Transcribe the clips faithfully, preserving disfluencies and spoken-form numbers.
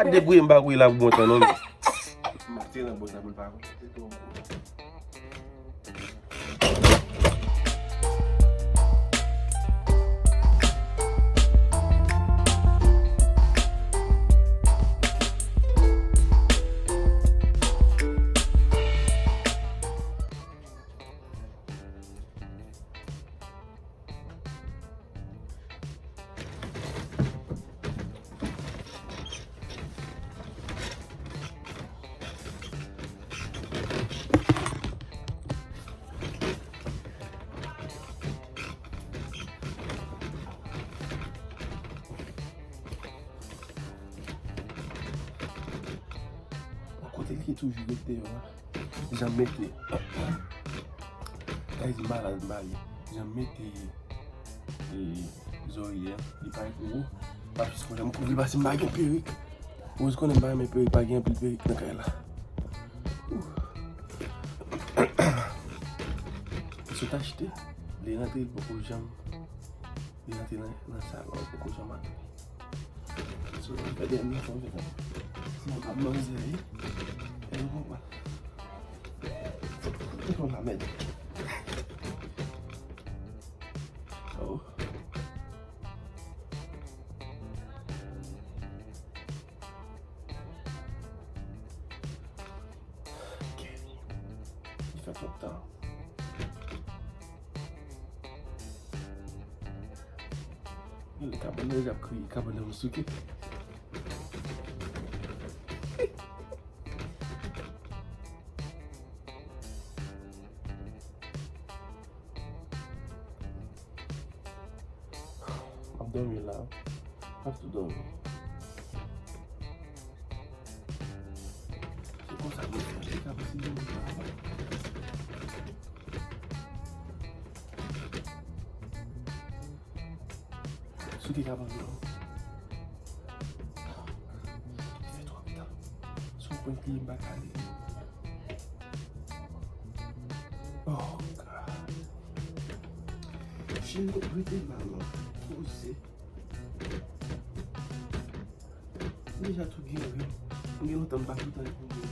Debouye m pa kouye la pou bon tan non. M te nan bòz la pou l pa konn. Se twò gwo. Kote l ki toujou ret deyò a? Jan m mete. Guys, m malad, m pa ye. Jan m mete, e, zòrye a, li parèt gwo. M ap jis kontan m kouvri l paske m pa gen perik. Rose konnen m pa renmen perik, pa gen anpil perik nan kay la. Sot achte, li rantre, li poko janm, li rantre nan, nan salon, li poko janm antre. So, fè dènye fò, fè dènye. Sinon, ap manzè, wi. E nou konprann. Ou konn la mèd. Oh. Ok. Li fè twòp tan. Gade kabann nan, l ap kriye, kabann nan souke. M ap dòmi la. M ap tou dòmi. Se konsa mwen fè. Se ka posib dòmi la. Sou ki ka ban nou. Li fè twòp tan. Sou pwen kriye m pa ka ale. Oh God. Jimmy, rete la non. Poze. M deja tou gen ren. M gen lontan m pa tou tande pou gen.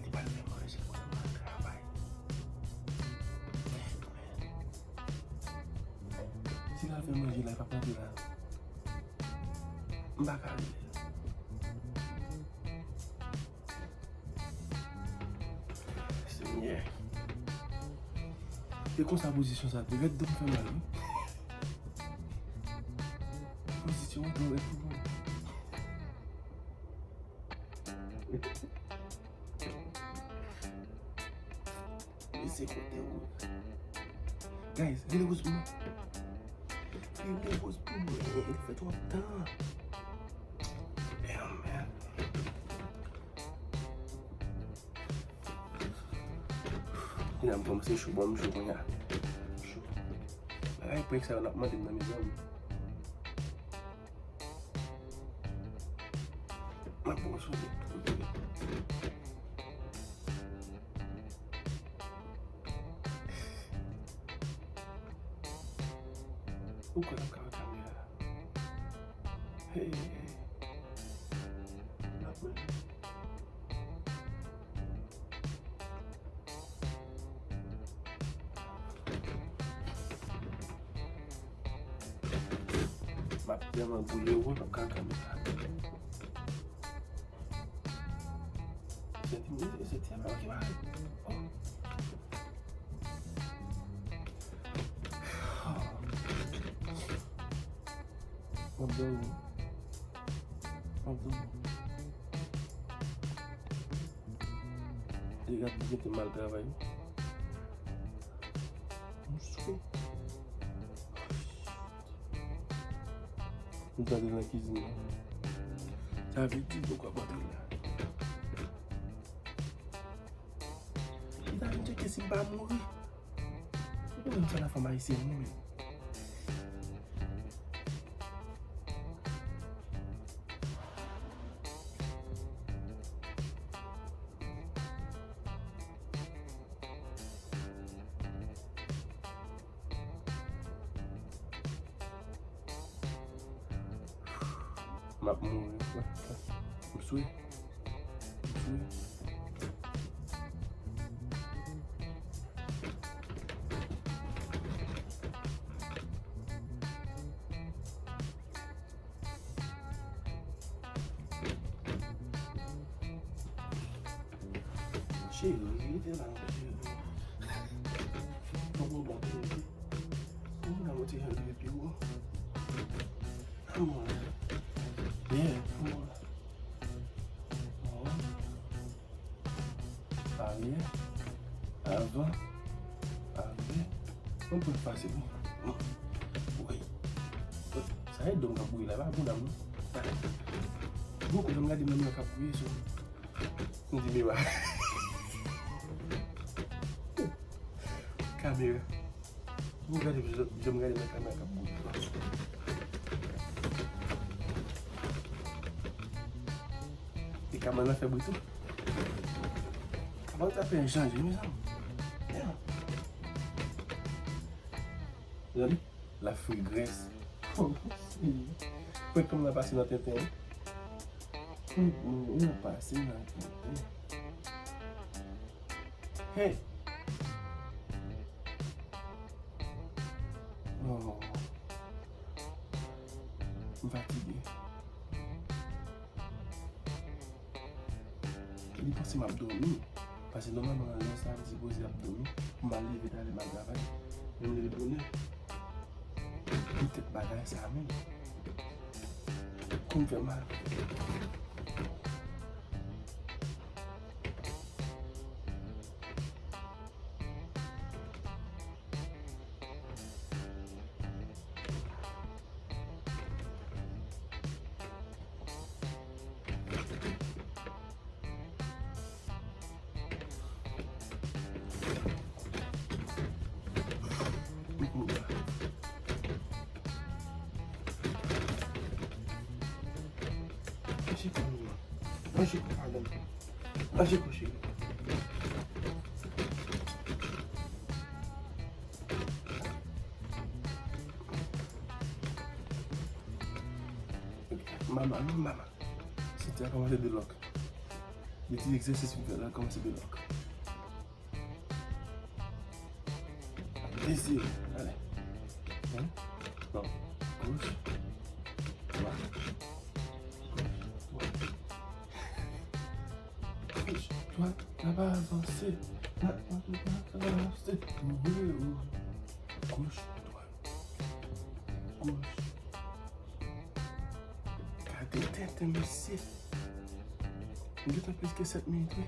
Li pral fè manje kote m al travay. Si l al fè manje la, li p ap rantre la. M pa ka rele l. Senyè. Se konsa pozisyon sa te ret, do m fè mal, wi. Pozisyon an twò rèd pou mwen. Li se kote ou. Guys, rele Rose pou mwen. Rele Rose pou mwen. Li fè twòp tan. Damn, man. Kounye a m kòmanse cho, bon, m cho kounye a. M cho. Bagay prank sa yo n ap mande m nan, mezanmi. M ap pran sou li. Ou kwè n ap ka wè kamera? Hey, hey, hey. N ap wè. M ap tèlman boule, wi, m ap ka kamera. Se ti, se ti, oh. M ap dòmi. M ap dòmi. Deja m gentan mal travay. M sou. M tande nan kizin nan. Sa vle di m poko ap antre la. Li ta vin tcheke si m pa mouri. Ou konnen m sa la fanm ayisyèn mwen menm. M ap mouri, frè. M swe. M swe. Cheri, rete la, cheri. Fòk mwen bat ou, wi. Mwen nan mwen ti jan de pi wo. Come on. Yeah, come on. Oh. Aryè. Avan. Aryè. Mwen pral pase pou. Wi. Sa e dòm k ap bouyi la, pa bonm non. Gwo kote m gade moun nan k ap bouyi sou. M di miwa. Kamera. Ou gade, jan m gade nan kamera k ap kouri. E kamera nan fè bri tou. Avan sa fè chanje, mezanmi. Yeah. Gade, la fri grès. Oh, Senyè. Fè kòm nan pase nan tenten, wi. Fè kòm nan pase nan tenten. Hey! Oh. M fatige. Li panse m ap dòmi. Paske nòmalman, lè sa a, m sipoze ap dòmi. Pou m al leve talè m al travay. Men m leve bonè. Poutèt bagay sa a menm. Kou m fè mal. Manje kou, madanm. Manje kou, cheri. Mama, non, mama. Senti a kòmanse delòk. De ti egzèsis m fè la kòmanse delòk. Ap dezire. Ale. Hein? Bon. Goch. Dwat. Goch. Dwat. Goch. Dwat. N ap avanse. N ap avanse. Wi, wi. Goch. Dwat. Goch. Gade tenten, mesye. Nou gentan plis ke sèt minit, wi.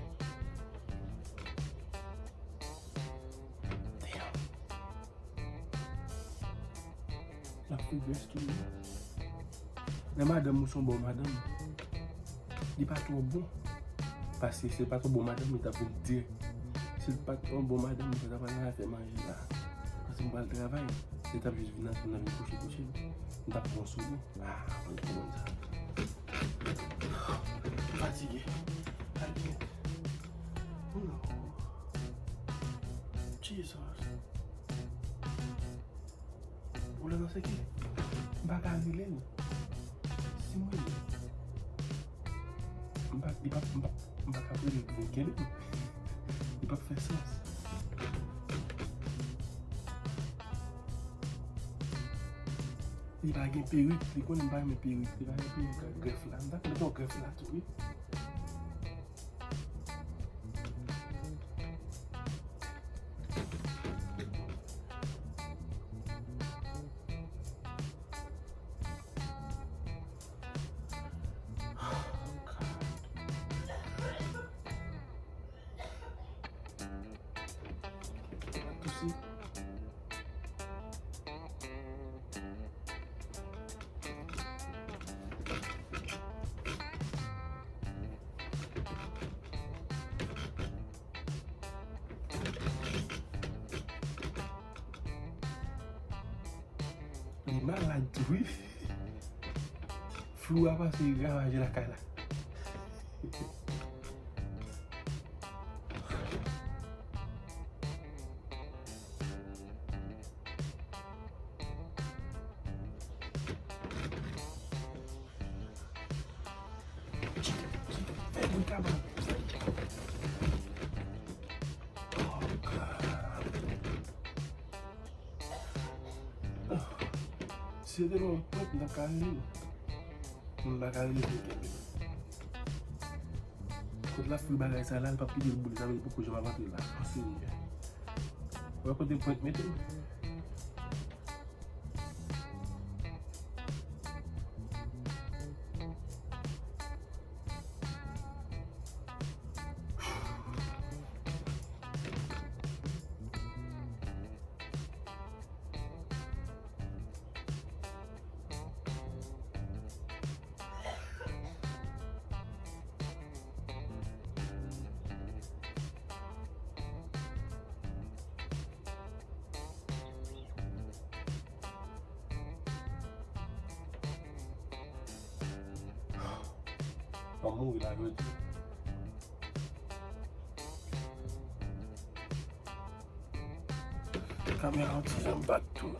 Damn. L ap fè grès tou, wi. Lè madanm ou se yon bon madanm, li pa twò bon. Paske si l pa t yon bon madanm, li t ap vin dirèk. Si l pa t yon bon madanm, li pa t ap al nan afè manje la. Paske m pral travay. Li t ap jis vin ansanm nan vin kouche kouche. M t ap pran sou li. Ah, mwen konprann sa. M fatige. Al byen. Oh non. Jesus. Ou la nan seke? M pa ka rele l. Si m rele l, m pa, li pa, m pa, m pa ka rele l pou l kenbe m. Li p ap fè sans. Li pa gen perik, li konnen m pa renmen perik. Li pa gen perik ak grèf la. M ta mete yon grèf la tou, wi. Tousi. Li malad tou, wi. Flou a pase ravaje lakay la. Se te yon pwent m t ap ka rive. M pa ka rive kenbe. Kot l ap fri bagay sa la, l p ap kite l boule, sa vle di poko janm ap antre la. An serye. Wè kote pwent mete m. Mwen mouri la jodi. Kamera an ti jan bat tou.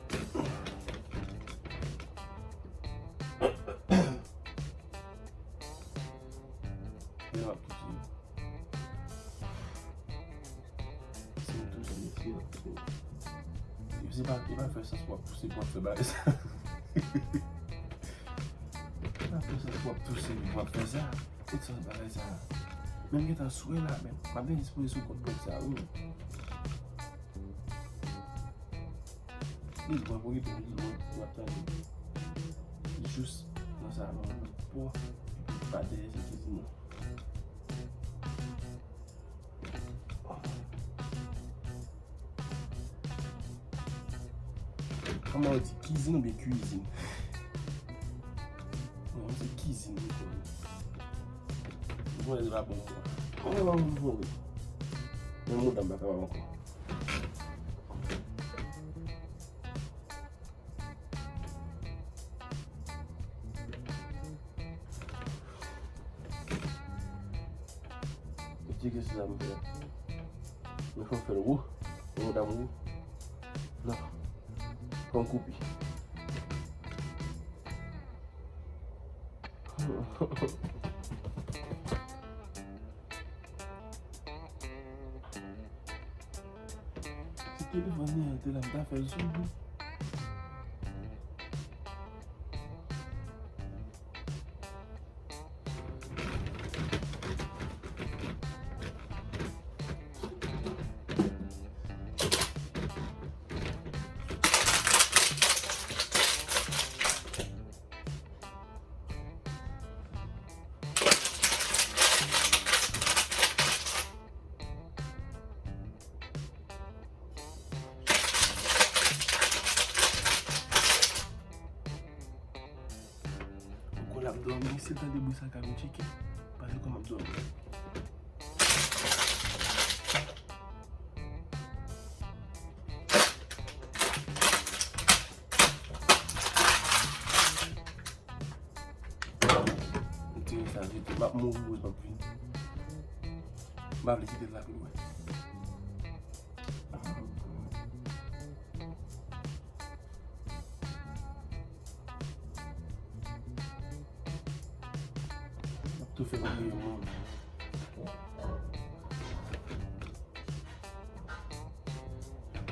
Yo ap touche. Si m touche, mesye, yo se pa, e pa fè sans pou w ap pouse pou w ap fè bagay sa. E pa fè sans pou w ap touche pou w ap fè sa. Kot sans bagay sa? Men m gentan swe la, men m ap byen dispoze sou kont pwent sa, wi. Li bon pou li, pou li bon, w ap tande. Jis nan sa, nan po, epi pa dèyè se kizin nan. Kòman yo di, kizin oubyen kwizin? Non, se kizin li konn. Mwen, li pa bon pou mwen. Oh, mwen. Men mouda m pa kapab ankò. Ti ke se sa m fè. Mwen fè m fè l wou. Mwen dam wou. Non. Fè m koupe. Si telefòn nan te la, m ta fè l sou. Ou kwè l ap dòmi, si l tande bri sa, ka vin tcheke. Paske kòman ap dòmi. M tire sa jete. M ap mouri, Rose p ap vini. M pa vle kite l la pi lwen. M ap tou fè yon videyo, man.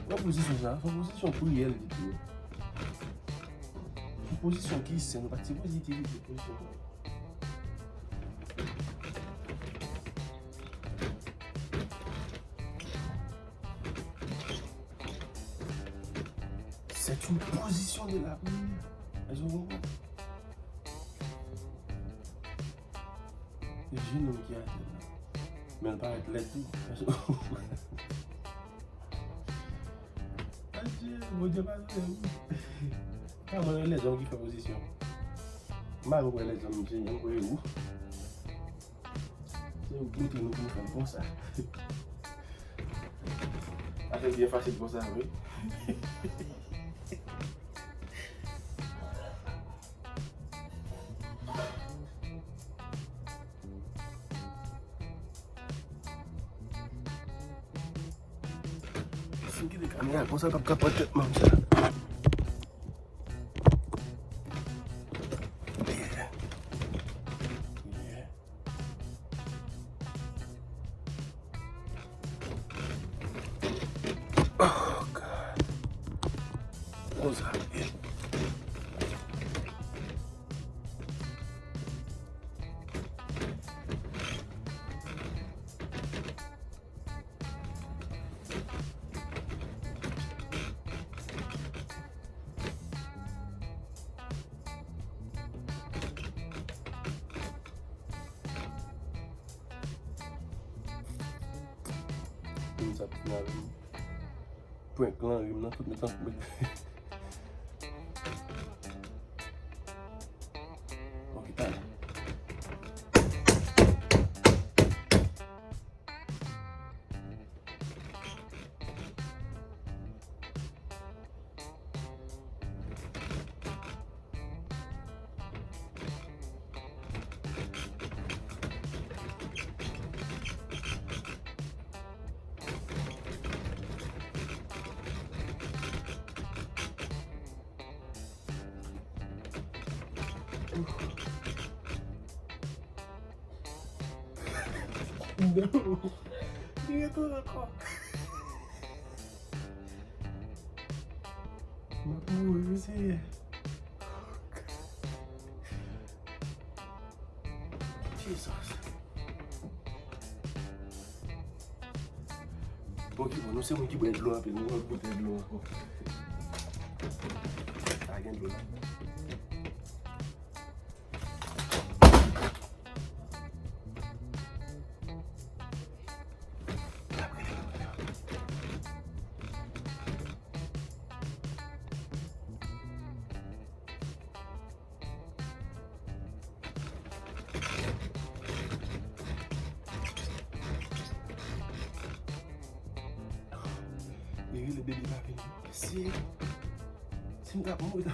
Wè pozisyon sa, se yon pozisyon priyè li te ye. Yon pozisyon ki sen, ou pa t sipoze itilize pozisyon sa. C'est une position de la prière. Èske w konprann? Jenòm ki atè la. Men l parèt lèd tou. Adye, Bondye pa vle wi. Pa mwen, lèzòm ki fè pozisyon. M pa kwè lèzòm, se yon kwè ou. Se ou ki montre nou pou nou fè l konsa. Afè byen fasil konsa, wi. Si m kite kamera konsa, l p ap ka pran tèt manm sa. Yeah. Yeah. Oh, God. Konsa. Yeah. Sa t vin avè m. Prank lan ri m nan tout mitan. Ok, talè. Non. Li rete ankò. M ap mouri, wi, Senyè. Jesus. Bon, ki bon, nou se moun ki bwè dlo anpil, nou pran boutèy dlo ankò. Pa gen dlo la. Li rele bebe pa vini. Si, si m t ap mouri.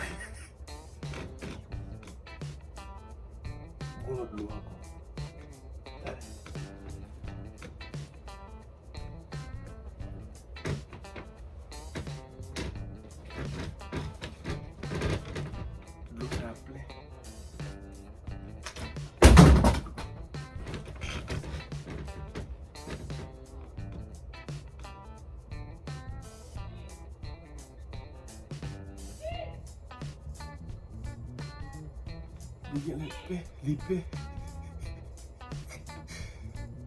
Gon lòt dlo ankò. Talè. Dlo sa ap plen. Li genlè pè, li pè.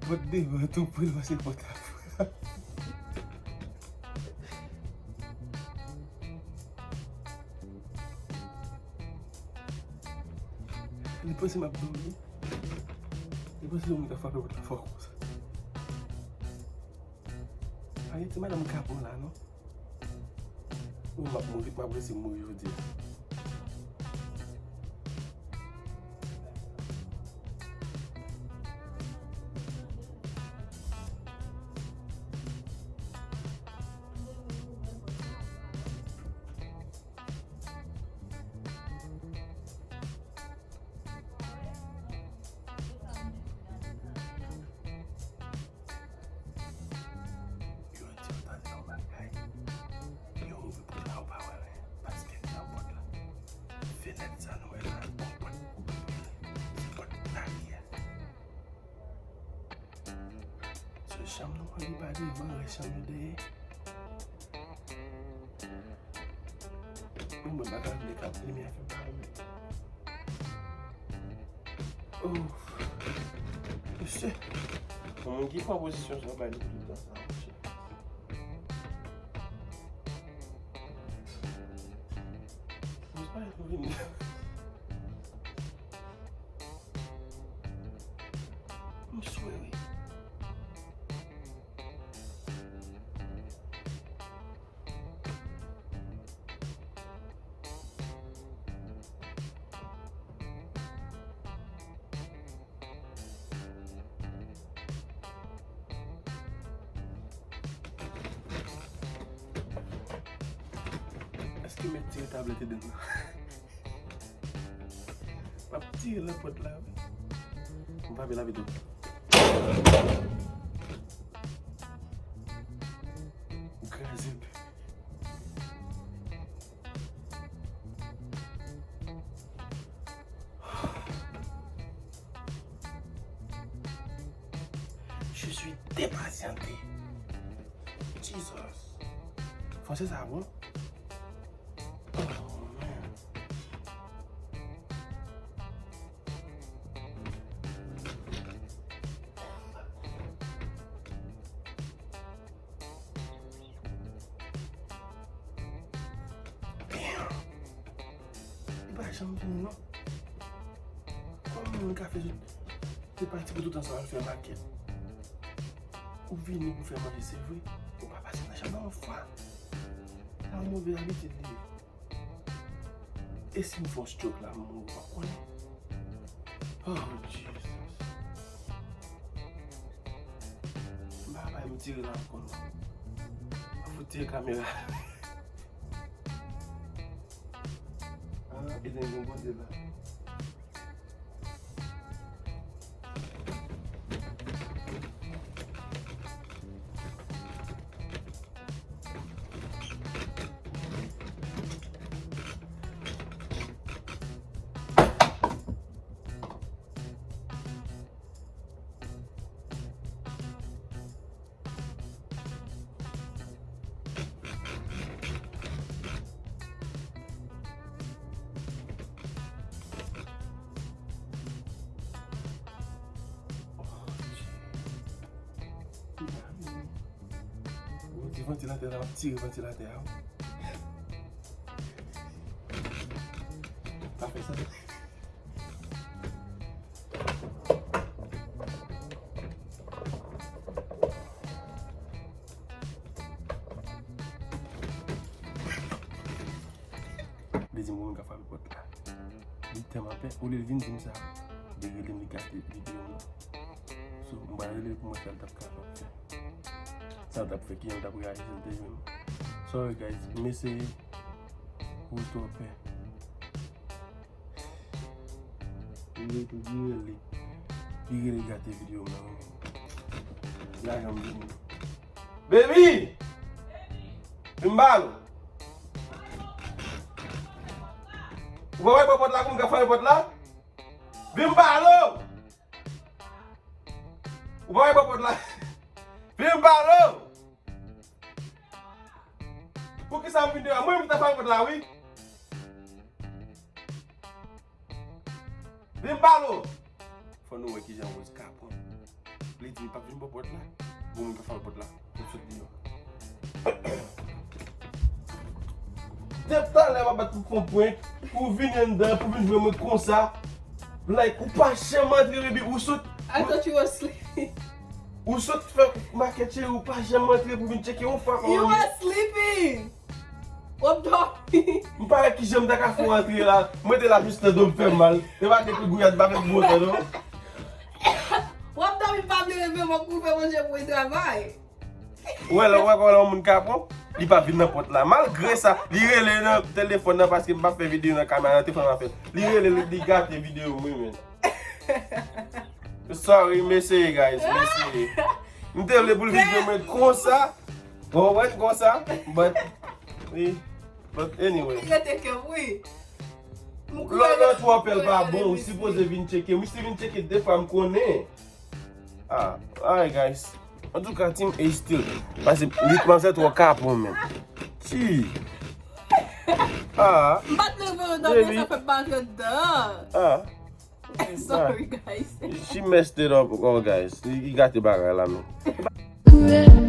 Pòt devan tou pre l pase pòt la. Li panse m ap dòmi. Li panse yon moun ka frape pòt la fò konsa. Pa gen ti madanm kapon la, non? Ou m ap mouri, m ap resi mouri jodi a. Yo di yo tande yon bagay. Yo ouvri pòt la, yo pa wè anyen. Paske nan pòt la. Fenèt sa nou wè la, yon pòt koupe. Se pòt lari a. Se chanm nou an, li pa devan, rès chanm yo dèyè. Mwen, mwen pa ka vle kap limyè fè pa wè. Oh. Mesye. Yon moun ki pran pozisyon sa, bay li tout tan sa, mesye. Mwen pa vin. M swe wi. Èske mèt tire tablèt Eden nan? M ap tire nan pòt la, wi. M pa vle lave tou. Ou kraze m. Je suis dépatienté. Jesus. Fransè sa bon. Oh, man. Damn. Li pa janm vini, non. Kòman moun ka fè sot te pati pou tout tan sa al fè makèt? Ou vini pou fè manje, se vre. Nan yon fwa. Sa yon move abitid li ye. E si m fè yon stroke la, m mouri, w ap konnen. Oh, Jesus. M pa bay m tire la ankò non. M ap fout tire kamera. Ah, e te gen kote la. Ou di vantilatè la, w ap tire vantilatè a, wi. Pa fè sa. Li di m gon moun k ap frape pòt la. Li tèlman pè, olye l vin di m sa, li rele m, li gate videyo m nan. So, m pral rele l pou m wè sa l t ap kapab fè. Sa l t ap fè, kijan l t ap reyaji si l te jwenn mwen. Sorry, guys, m eseye. Ou twò pè. Li rele, li rele, li rele gate videyo m nan. La janm vini. Baby! Vin m pale w. Ou pa wè bò pòt la, kou m ka frape pòt la? Vin m pale w. Ou pa wè bò pòt la? Vin m pale w. Poukisa m vin deyò? Mwen menm ki ta frape pòt la, wi. Vin m pale w. Fò nou wè kijan Rose ka pran. Li di li p ap vin bò pòt la. Bon, mwen pa frape pòt la. Mwen sot deyò. Depi talè m ap bat pou fon prank, pou vin anndan, pou vin jwe mwen konsa. Like, ou pa janm antre, baby, ou sot. I thought you were asleep. Ou sot fè makèt, cheri, ou pa janm antre pou vin tcheke yon fwa. You were sleeping. W ap dòmi. M pa wè kijan m ta ka fè w antre la. Mwen te la jis nan do m fè mal. E pa de kout gouyad, m pa fè gwo tan non. W ap dòmi, m pa vle leve, m ap koupe manje pou travay. Ou wè lè, ou wè kòman yon moun ka pran, li pa vin nan pòt la. Malgre sa, li rele nan telefòn nan paske m pa fè videyo nan kamera, nan telefòn nan fè. Li rele, li, li gate videyo m, wi, men. Sorry, m eseye, guys, m eseye. M te vle pou l vin jwenn mwen konsa. Bon, mwen konsa, but, wi, but anyway. Regrete ke wi. Lò, lò twò pè l pa bon, ou sipoze vin tcheke. M si vin tcheke de fwa m konnen. Ah, alright, guys. Antouka, Team H still. Paske li kòmanse twò kapon, men. Chi. Ah. M pa t leve yo dòmi, sa fè m pa antre anndan. Ah. Sorry, guys. She messed it up, oh, guys. Li, li gate bagay la, men.